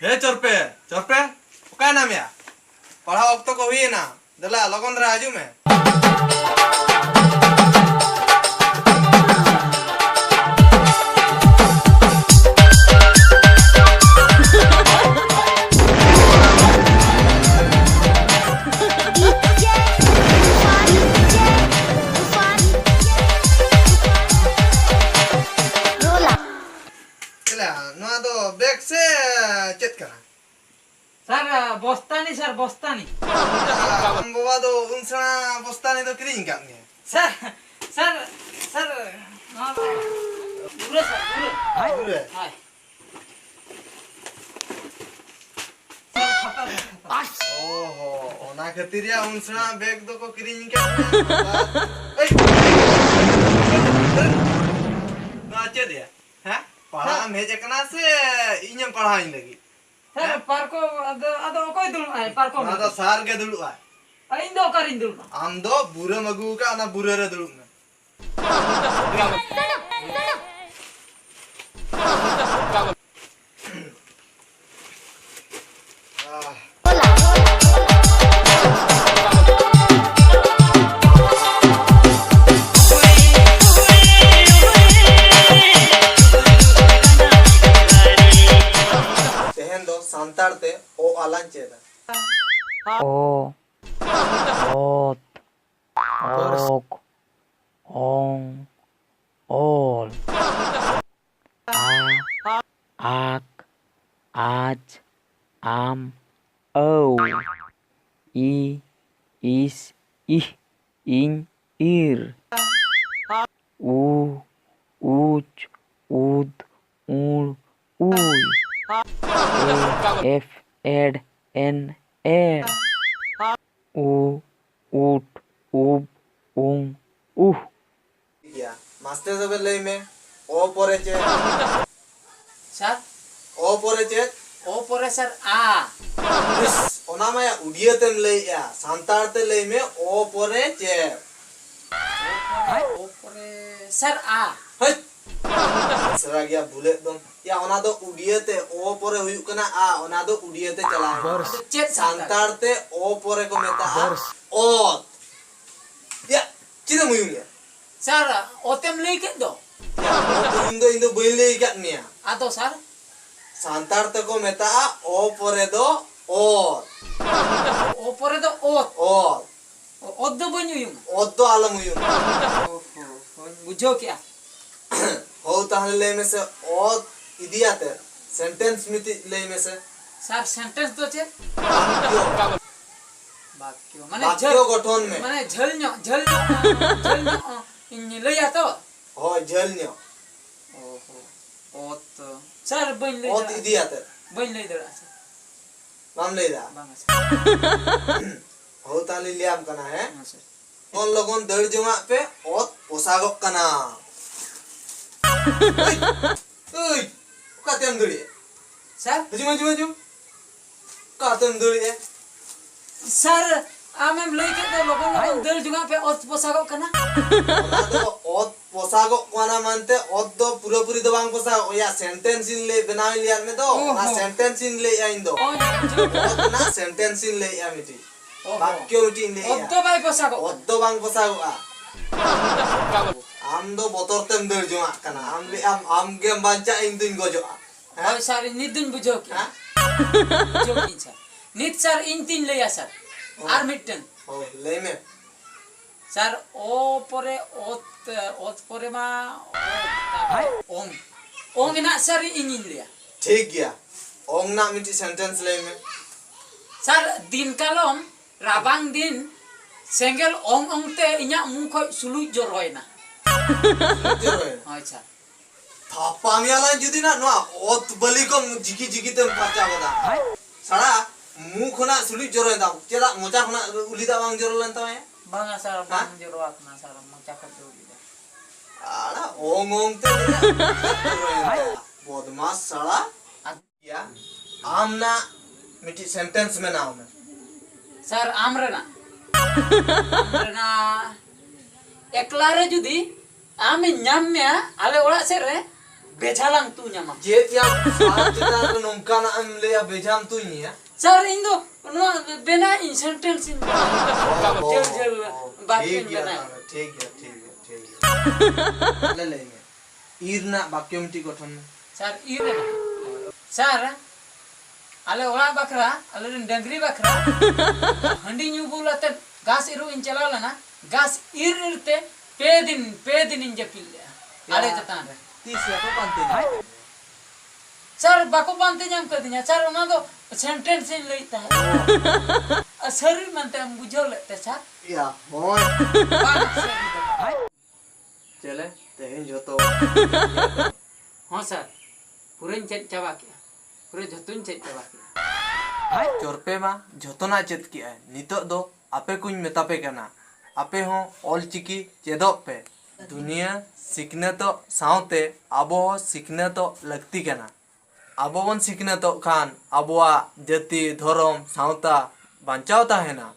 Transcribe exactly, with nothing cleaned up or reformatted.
ᱦᱮ ᱪᱚᱨᱯᱮ, ᱪᱚᱨᱯᱮ, ᱚᱠᱟᱭ ᱱᱟᱢ ᱭᱟ? ᱯᱟᱲᱦᱟᱣ ᱚᱠᱛᱚ ᱠᱚ ᱦᱩᱭᱮᱱᱟ, ᱫᱮᱞᱟ ᱞᱚᱜᱚᱱ ᱫᱷᱟᱨᱟ ᱦᱤᱡᱩᱜ ᱢᱮ᱾ ᱪᱮᱞᱟ, ᱱᱚᱣᱟ ᱫᱚ ᱵᱮᱜᱽ ᱥᱮ ᱪᱮᱫ ᱠᱟᱱᱟ? ᱥᱟᱨ, ᱵᱚᱥᱛᱟᱱᱤ ᱥᱟᱨ, ᱵᱚᱥᱛᱟᱱᱤ᱾ ᱟᱢ ᱵᱟᱵᱟ ᱫᱚ ᱩᱱ ᱥᱮᱬᱟ ᱵᱚᱥᱛᱟᱱᱤ ᱫᱚ ᱠᱤᱨᱤᱧ ᱟᱠᱟᱫ ᱢᱮᱭᱟ? ᱥᱟᱨ, ᱥᱟᱨ, ᱥᱟᱨ, ᱱᱚᱣᱟ ᱫᱚ ᱵᱩᱨᱟᱹ ᱥᱟᱨ, ᱵᱩᱨᱟᱹ᱾ ᱵᱩᱨᱟᱹ? ᱦᱳᱭ᱾ ᱥᱟᱨ, ᱠᱷᱟᱛᱟ ᱨᱮ, ᱠᱷᱟᱛᱟ ᱨᱮ᱾ ᱚᱦᱚ, ᱚᱱᱟ ᱠᱷᱟᱹᱛᱤᱨ ᱭᱟ ᱩᱱ ᱥᱮᱬᱟ ᱵᱮᱜᱽ ᱫᱚᱠᱚ ᱠᱤᱨᱤᱧ ᱟᱠᱟᱫ ᱢᱮᱭᱟ᱾ ᱮᱭ! ᱱᱚᱣᱟ ᱪᱮᱫ ᱭᱟ? ᱦᱮᱸ? ᱯᱟᱲᱦᱟᱜ ᱮᱢ ᱦᱮᱡ ᱟᱠᱟᱱᱟ ᱥᱮ ᱤᱧᱮᱢ ᱯᱟᱲᱦᱟᱣᱤᱧ ᱞᱟᱹᱜᱤᱫ? ᱥᱟᱨ, ᱦᱮᱸ? ᱯᱟᱨᱠᱚᱢ, ᱟᱫᱚ, ᱟᱫᱚ ᱚᱠᱚᱭ ᱫᱩᱲᱩᱵ ᱟᱭ ᱯᱟᱨᱠᱚᱢ ᱚᱱᱟ ᱨᱮᱫᱚ? ᱫᱚ ᱥᱟᱨ ᱜᱮ ᱫᱩᱲᱩᱵ ᱟᱭ᱾ ᱟᱨ ᱤᱧ ᱫᱚ ᱚᱠᱟᱨᱤᱧ ᱫᱩᱲᱩᱵᱼᱟ? ᱟᱢ ᱫᱚ ᱵᱩᱨᱟᱹᱢ ᱟᱹᱜᱩ ᱟᱠᱟᱫ, ᱚᱱᱟ ᱵᱩᱨᱟᱹ ᱨᱮ ᱫᱩᱲᱩᱵ ᱢᱮ᱾ ᱛᱮᱦᱮᱧ ᱫᱚ ᱥᱟᱱᱛᱟᱲ ᱛᱮ ᱚ ᱟ ᱞᱟᱝ ᱪᱮᱫᱟ᱾ ᱚ, ᱚᱛ, ᱚᱠ, ᱚᱝ, ᱚᱞ, ᱟ, ᱟᱠ, ᱟᱪ, ᱟᱢ, ᱟᱹᱣ, ᱤ, ᱤᱥ, ᱤᱦ, ᱤᱧ, ᱤᱨ, ᱩ, ᱩᱪ, ᱩᱫ, ᱩᱲ, ᱩᱭ, ᱮ, ᱮᱯᱷ, ᱮᱰ, ᱮᱱ, ᱮᱲ, ᱩ, ᱩᱴ, ᱩᱵ, ᱩᱝ, ᱩᱦ᱾ ᱴᱷᱤᱠ ᱜᱮᱭᱟ, ᱢᱟᱥᱴᱟᱨ ᱛᱚᱵᱮ ᱞᱟᱹᱭ ᱢᱮ, ᱚ ᱯᱚᱨᱮ ᱪᱮᱫ? ᱥᱟᱨ? ᱚ ᱯᱚᱨᱮ ᱪᱮᱫ? ᱚ ᱯᱚᱨᱮ ᱥᱟᱨ ᱟ᱾ ᱤᱥ, ᱚᱱᱟ ᱢᱟ ᱭᱟ ᱩᱰᱤᱭᱟᱹ ᱛᱮᱢ ᱞᱟᱹᱭᱮᱜᱼᱟ, ᱥᱟᱱᱛᱟᱲ ᱛᱮ ᱞᱟᱹᱭ ᱢᱮ, ᱚ ᱯᱚᱨᱮ ᱪᱮᱫ? ᱚ ᱯᱚᱨᱮ, ᱚ ᱯᱚᱨᱮ ᱥᱟᱨ ᱟ᱾ ᱦᱟᱹᱴ! ᱥᱮᱬᱟ ᱜᱮᱭᱟ, ᱵᱷᱩᱞᱮᱫ ᱫᱚᱢ᱾ ᱭᱟ, ᱚᱱᱟ ᱫᱚ ᱩᱰᱤᱭᱟᱹ ᱛᱮ ᱚ ᱯᱚᱨᱮ ᱦᱩᱭᱩᱜ ᱠᱟᱱᱟ ᱟ, ᱚᱱᱟ ᱫᱚ ᱩᱰᱤᱭᱟᱹ ᱛᱮ ᱪᱟᱞᱟᱣ ᱮᱱᱟ᱾ ᱟᱫᱚ ᱪᱮᱫ ᱥᱟᱱᱛᱟᱲ? ᱥᱟᱱᱛᱟᱲ ᱛᱮ ᱚ ᱯᱚᱨᱮ ᱠᱚ ᱢᱮᱛᱟᱜᱼᱟ ᱚᱛ᱾ ᱭᱟ, ᱪᱮᱫ ᱮᱢ ᱩᱭᱩᱝ ᱮᱫᱟ? ᱥᱟᱨ, ᱚᱛᱮᱢ ᱞᱟᱹᱭ ᱠᱮᱫ ᱫᱚ᱾ ᱭᱟ, ᱚᱛ ᱩᱭᱩᱝ ᱫᱚ ᱤᱧ ᱫᱚ ᱵᱟᱹᱧ ᱞᱟᱹᱭ ᱟᱠᱟᱫ ᱢᱮᱭᱟ᱾ ᱟᱫᱚ ᱥᱟᱨ? ᱥᱟᱱᱛᱟᱲ ᱛᱮᱠᱚ ᱢᱮᱛᱟᱜᱼᱟ ᱚ ᱯᱚᱨᱮ ᱫᱚ ᱚᱛ᱾ ᱚ ᱯᱚᱨᱮ ᱫᱚ ᱚᱛ᱾ ᱚᱛ᱾ ᱚ-, ᱚᱛ ᱫᱚ ᱵᱟᱹᱧ ᱩᱭᱩᱝᱟ᱾ ᱚᱛ ᱫᱚ ᱟᱞᱚᱢ ᱩᱭᱩᱝᱟ᱾ ᱚ ᱦᱚᱸ, ᱦᱚᱸᱧ ᱵᱩᱡᱷᱟᱹᱣ ᱠᱮᱜᱼᱟ᱾ ᱦᱳ, ᱛᱟᱦᱞᱮ ᱞᱟᱹᱭ ᱢᱮᱥᱮ, ᱚᱛ ᱤᱫᱤᱭᱟᱛᱮ sentence ᱢᱤᱫᱴᱤᱡ ᱞᱟᱹᱭ ᱢᱮᱥᱮ᱾ ᱥᱟᱨ, sentence ᱫᱚ ᱪᱮᱫ? ᱵᱟᱠᱭᱚ᱾ ᱵᱟᱠᱭᱚ, ᱢᱟᱱᱮ ᱵᱟᱠᱭᱚ ᱡᱷᱟᱹᱞ, ᱜᱚᱴᱷᱚᱱ ᱢᱮ᱾ ᱢᱟᱱᱮ ᱡᱷᱟᱹᱞ ᱧᱚᱜ, ᱡᱷᱟᱹᱞ ᱧᱚᱜ, ᱡᱷᱟᱹᱞ ᱧᱚᱜ ᱤᱧ ᱞᱟᱹᱭᱟ ᱛᱚ? ᱦᱳᱭ, ᱡᱷᱟᱹᱞ ᱧᱚᱜ᱾ ᱚ ᱦᱚᱸ, ᱚᱛ᱾ ᱥᱟᱨ, ᱵᱟᱹᱧ ᱞᱟᱹᱭ ᱚᱛ ᱫᱟᱲᱮᱭᱟᱜᱼᱟ᱾ ᱤᱫᱤᱭᱟᱛᱮ᱾ ᱵᱟᱹᱧ ᱞᱟᱹᱭ ᱫᱟᱲᱮᱭᱟᱜᱼᱟ, ᱥᱟᱨ᱾ ᱵᱟᱢ ᱞᱟᱹᱭ ᱫᱟ? ᱵᱟᱝᱟ, ᱥᱟᱨ᱾ ᱦᱳ, ᱛᱟᱦᱞᱮ ᱞᱟᱹᱭᱟᱢ ᱠᱟᱱᱟ, ᱦᱮᱸ? ᱦᱮᱸ, ᱥᱟᱨ᱾ ᱞᱚᱜᱚᱱ ᱞᱚᱜᱚᱱ ᱫᱟᱹᱲ ᱡᱚᱝᱟᱜ ᱯᱮ, ᱚᱛ ᱯᱚᱥᱟᱜᱚᱜ ᱠᱟᱱᱟ᱾ ᱟᱹᱭ, ᱟᱹᱭ, ᱚᱠᱟᱛᱮᱢ ᱫᱟᱹᱲᱮᱜᱼᱟ? ᱥᱟᱨ? ᱦᱤᱡᱩᱜ ᱢᱮ, ᱦᱤᱡᱩᱜ ᱢᱮ, ᱦᱤᱡᱩᱜ ᱢᱮ᱾ ᱚᱠᱟᱛᱮᱢ ᱫᱟᱹᱲᱮᱜᱼᱟ? ᱥᱟᱨ, ᱟᱢᱮᱢ ᱞᱟᱹᱭ ᱠᱮᱫ ᱫᱚ ᱞᱚᱜᱚᱱ ᱞᱚᱜᱚᱱ ᱫᱟᱹᱲ ᱡᱚᱝᱟᱜ ᱯᱮ, ᱚᱛ ᱯᱚᱥᱟᱜᱚᱜ ᱠᱟᱱᱟ᱾ ᱚᱱᱟ ᱫᱚ ᱚᱛ ᱯᱚᱥᱟᱜᱚᱜ ᱠᱟᱱᱟ ᱢᱟᱱᱛᱮ ᱚᱛ ᱫᱚ ᱯᱩᱨᱟᱹᱯᱩᱨᱤ ᱫᱚ ᱵᱟᱝ ᱯᱚᱥᱟᱜᱚᱜ ᱜᱮᱭᱟ, sentence ᱤᱧ ᱞᱟᱹᱭ, ᱵᱮᱱᱟᱣ ᱤᱧ ᱞᱟᱹᱭᱟᱫ ᱢᱮ ᱫᱚ, ᱚ ᱚᱱᱟ ᱦᱚᱸ᱾ Sentence ᱤᱧ ᱞᱟᱹᱭᱮᱜᱼᱟ ᱤᱧ ᱫᱚ᱾ ᱚ, ᱵᱩᱡᱷᱟᱹᱣ ᱠᱮᱫᱟ᱾ ᱚᱛ ᱨᱮᱱᱟᱜ sentence ᱤᱧ ᱞᱟᱹᱭᱮᱜᱼᱟ ᱢᱤᱫᱴᱤᱡ᱾ ᱚ ᱦᱚᱸ᱾ ᱵᱟᱠᱭᱚ ᱢᱤᱫᱴᱤᱡ ᱤᱧ ᱞᱟᱹᱭᱮᱜᱼᱟ᱾ ᱚᱛ ᱫᱚ ᱵᱟᱭ ᱯᱚᱥᱟᱜᱚᱜ ᱚᱛ ᱠᱟᱱᱟ᱾ ᱫᱚ ᱵᱟᱝ ᱯᱚᱥᱟᱜᱚᱜᱼᱟ᱾ ᱟᱢ ᱫᱚ ᱵᱚᱛᱚᱨ ᱛᱮᱢ ᱫᱟᱹᱲ ᱡᱚᱝᱟᱜ ᱠᱟᱱᱟ᱾ ᱟᱢ ᱞᱟᱹᱭ ᱟᱢ, ᱟᱢ ᱜᱮᱢ ᱵᱟᱧᱪᱟᱜᱼᱟ, ᱤᱧ ᱫᱩᱧ ᱜᱚᱡᱚᱜᱼᱟ᱾ ᱦᱮᱸ? ᱦᱳᱭ ᱥᱟᱨ, ᱤᱧ ᱱᱤᱛ ᱫᱩᱧ ᱵᱩᱡᱷᱟᱹᱣ ᱠᱮᱫᱟ᱾ ᱦᱮᱸ? ᱵᱩᱡᱷᱟᱹᱣ ᱠᱤᱫᱟᱹᱧ ᱥᱟᱨ᱾ ᱱᱤᱛ ᱥᱟᱨ, ᱤᱧ ᱛᱤᱧ ᱞᱟᱹᱭᱟ ᱥᱟᱨ᱾ ᱚ᱾ ᱟᱨ ᱢᱤᱫᱴᱟᱝ᱾ ᱦᱳᱭ, ᱞᱟᱹᱭ ᱢᱮ᱾ ᱥᱟᱨ, ᱚ ᱯᱚᱨᱮ ᱚᱛ, ᱚᱛ ᱯᱚᱨᱮ ᱢᱟ ᱚᱛ, ᱛᱟᱨᱯᱚᱨᱮ ᱚᱝ᱾ ᱚᱝ ᱨᱮᱱᱟᱜ ᱥᱟᱨ ᱤᱧᱤᱧ ᱞᱟᱹᱭᱟ᱾ ᱴᱷᱤᱠ ᱜᱮᱭᱟ᱾ ᱚᱝ ᱨᱮᱱᱟᱜ ᱢᱤᱫᱴᱤᱡ sentence ᱞᱟᱹᱭ ᱢᱮ᱾ ᱥᱟᱨ, ᱫᱤᱱ ᱠᱟᱞᱚᱢ ᱨᱟᱵᱟᱝ ᱫᱤᱱ ᱥᱮᱸᱜᱮᱞ ᱚᱝ ᱚᱝ ᱛᱮ ᱤᱧᱟᱜ ᱢᱩ ᱠᱷᱚᱡ ᱥᱩᱞᱩᱡ ᱡᱚᱨᱚᱭᱮᱱᱟ᱾ ᱥᱩᱞᱩᱡ ᱡᱚᱨᱚᱭᱮᱱᱟ? ᱦᱳᱭ ᱥᱟᱨ᱾ ᱛᱷᱟᱯᱟ ᱢᱮᱭᱟ ᱞᱟᱝ ᱡᱩᱫᱤ ᱱᱟᱜ ᱱᱚᱣᱟ ᱚᱛ ᱵᱟᱹᱞᱤ ᱠᱚ ᱡᱤᱠᱤ ᱡᱤᱠᱤ ᱛᱮᱢ ᱯᱷᱟᱨᱪᱟ ᱜᱚᱫᱟ᱾ ᱥᱟᱲᱟ, ᱢᱩ ᱠᱷᱚᱱᱟᱜ ᱥᱩᱞᱩᱡ ᱡᱚᱨᱚᱭᱮᱱ ᱛᱟᱢ᱾ ᱪᱮᱫᱟᱜ ᱢᱚᱪᱟ ᱠᱷᱚᱱᱟᱜ ᱩᱞᱤ ᱫᱟᱜ ᱵᱟᱝ ᱡᱚᱨᱚ ᱞᱮᱱ ᱛᱟᱢᱟ ᱭᱟ? ᱵᱟᱝᱟ ᱥᱟᱨ, ᱦᱮᱸ? ᱵᱟᱝ ᱡᱚᱨᱚ ᱟᱠᱟᱱᱟ ᱥᱟᱨ, ᱢᱚᱪᱟ ᱠᱷᱚᱱ ᱫᱚ ᱩᱞᱤ ᱫᱟᱜ᱾ ᱟᱲᱟ, ᱚᱝ ᱚᱝ ᱛᱮ ᱞᱟᱹᱭᱟ, ᱡᱚᱨᱚᱭᱮᱱ ᱛᱟᱭᱟ᱾ ᱵᱚᱫᱢᱟᱥ ᱥᱟᱲᱟ᱾ ᱟᱫ- ᱭᱟ, ᱟᱢ ᱱᱟᱜ ᱢᱤᱫᱴᱤᱡ sentence ᱵᱮᱱᱟᱣ ᱢᱮ᱾ ᱥᱟᱨ, ᱟᱢ ᱨᱮᱱᱟᱜ? ᱟᱢ ᱨᱮᱱᱟᱜ, ᱮᱠᱞᱟ ᱨᱮ ᱡᱩᱫᱤ ᱟᱢᱤᱧ ᱧᱟᱢ ᱢᱮᱭᱟ ᱟᱞᱮ ᱚᱲᱟᱜ ᱥᱮᱫ ᱨᱮ, ᱵᱮᱡᱷᱟ ᱞᱟᱝ ᱛᱩᱧ ᱟᱢᱟ᱾ ᱪᱮᱫ ᱭᱟ, ᱥᱟᱨ ᱪᱮᱛᱟᱱ ᱨᱮ ᱱᱚᱝᱠᱟᱱᱟᱜ ᱮᱢ ᱞᱟᱹᱭᱟ, ᱵᱮᱡᱷᱟᱢ ᱛᱩᱧ ᱭᱟ? ᱥᱟᱨ, ᱤᱧ ᱫᱚ ᱱᱚᱣᱟ ᱵᱮᱱᱟᱣ ᱤᱧ, ᱥᱮᱱᱴᱮᱱᱥ ᱤᱧ ᱵᱮᱱᱟᱣ ᱠᱟᱫᱟ᱾ ᱡᱷᱟᱹᱞ ᱡᱷᱟᱹᱞ ᱵᱟᱠᱭᱚᱧ ᱵᱮᱱᱟᱣ᱾ ᱴᱷᱤᱠ ᱜᱮᱭᱟ, ᱴᱷᱤᱠ ᱜᱮᱭᱟ, ᱴᱷᱤᱠ ᱜᱮᱭᱟ᱾ ᱛᱟᱦᱞᱮ ᱞᱟᱹᱭ ᱢᱮ, ᱤᱨ ᱨᱮᱱᱟᱜ ᱵᱟᱠᱭᱚ ᱢᱤᱫᱴᱤᱡ ᱜᱚᱴᱷᱚᱱ ᱢᱮ᱾ ᱥᱟᱨ, ᱤᱨ ᱨᱮᱱᱟᱜ? ᱥᱟᱨ, ᱟᱞᱮ ᱚᱲᱟᱜ ᱵᱟᱠᱷᱨᱟ, ᱟᱞᱮ ᱨᱮᱱ ᱰᱟᱹᱝᱨᱤ ᱵᱟᱠᱷᱨᱟ ᱦᱟᱺᱰᱤ ᱧᱩ ᱵᱩᱞ ᱟᱛᱮᱫ ᱜᱷᱟᱥ ᱤᱨᱚᱜ ᱤᱧ ᱪᱟᱞᱟᱣ ᱞᱮᱱᱟ᱾ ᱜᱷᱟᱥ ᱤᱨ ᱤᱨ ᱛᱮ ᱯᱮ ᱫᱤᱱ, ᱯᱮ ᱫᱤᱱ ᱤᱧ ᱡᱟᱹᱯᱤᱫ ᱞᱮᱜᱼᱟ ᱟᱲᱮ ᱪᱮᱛᱟᱱ ᱨᱮ᱾ ᱛᱤᱥ ᱭᱟ ᱠᱚ ᱯᱟᱱᱛᱮ ᱧᱟᱢ ᱠᱮᱫ ᱢᱮᱭᱟ? ᱥᱟᱨ, ᱵᱟᱠᱚ ᱯᱟᱱᱛᱮ ᱧᱟᱢ ᱠᱟᱫᱤᱧᱟ ᱥᱟᱨ, ᱚᱱᱟ ᱫᱚ ᱥᱮᱱᱴᱮᱱᱥ ᱤᱧ ᱞᱟᱹᱭᱮᱫ ᱛᱟᱦᱮᱸᱫ᱾ ᱟᱨ ᱥᱟᱹᱨᱤ ᱢᱮᱱᱛᱮ ᱮᱢ ᱵᱩᱡᱷᱟᱹᱣ ᱞᱮᱫ ᱛᱮ ᱥᱟᱨ? ᱭᱟ, ᱦᱳᱭ᱾ ᱵᱟᱝ, ᱥᱟᱹᱨᱤ ᱫᱚ ᱵᱟᱝ᱾ ᱪᱮᱞᱮ, ᱛᱮᱦᱮᱧ ᱡᱷᱚᱛᱚ᱾ ᱦᱚᱸ ᱥᱟᱨ, ᱯᱩᱨᱟᱹᱧ ᱪᱮᱫ ᱪᱟᱵᱟ ᱠᱮᱜᱼᱟ, ᱯᱩᱨᱟᱹ ᱡᱷᱚᱛᱚᱧ ᱪᱮᱫ ᱪᱟᱵᱟ ᱠᱮᱜᱼᱟ᱾ ᱪᱚᱨᱯᱮ ᱢᱟ ᱡᱷᱚᱛᱚᱱᱟᱜ ᱪᱮᱫ ᱠᱮᱜᱼᱟᱭ, ᱱᱤᱛᱚᱜ ᱫᱚ ᱟᱯᱮ ᱠᱚᱧ ᱢᱮᱛᱟ ᱯᱮ ᱠᱟᱱᱟ, ᱟᱯᱮ ᱦᱚᱸ ᱚᱞ ᱪᱤᱠᱤ ᱪᱮᱫᱚᱜ ᱯᱮ᱾ ᱫᱩᱱᱤᱭᱟᱹ ᱥᱤᱠᱷᱱᱟᱹᱛᱚᱜ ᱥᱟᱶᱛᱮ ᱟᱵᱚ ᱦᱚᱸ ᱥᱤᱠᱷᱱᱟᱹᱛᱚᱜ ᱞᱟᱹᱠᱛᱤ ᱠᱟᱱᱟ᱾ ᱟᱵᱚ ᱵᱚᱱ ᱥᱤᱠᱷᱱᱟᱹᱛᱚᱜ ᱠᱷᱟᱱ ᱟᱵᱚᱣᱟᱜ ᱡᱟᱹᱛᱤ, ᱫᱷᱚᱨᱚᱢ, ᱥᱟᱶᱛᱟ ᱵᱟᱧᱪᱟᱣ ᱛᱟᱦᱮᱱᱟ᱾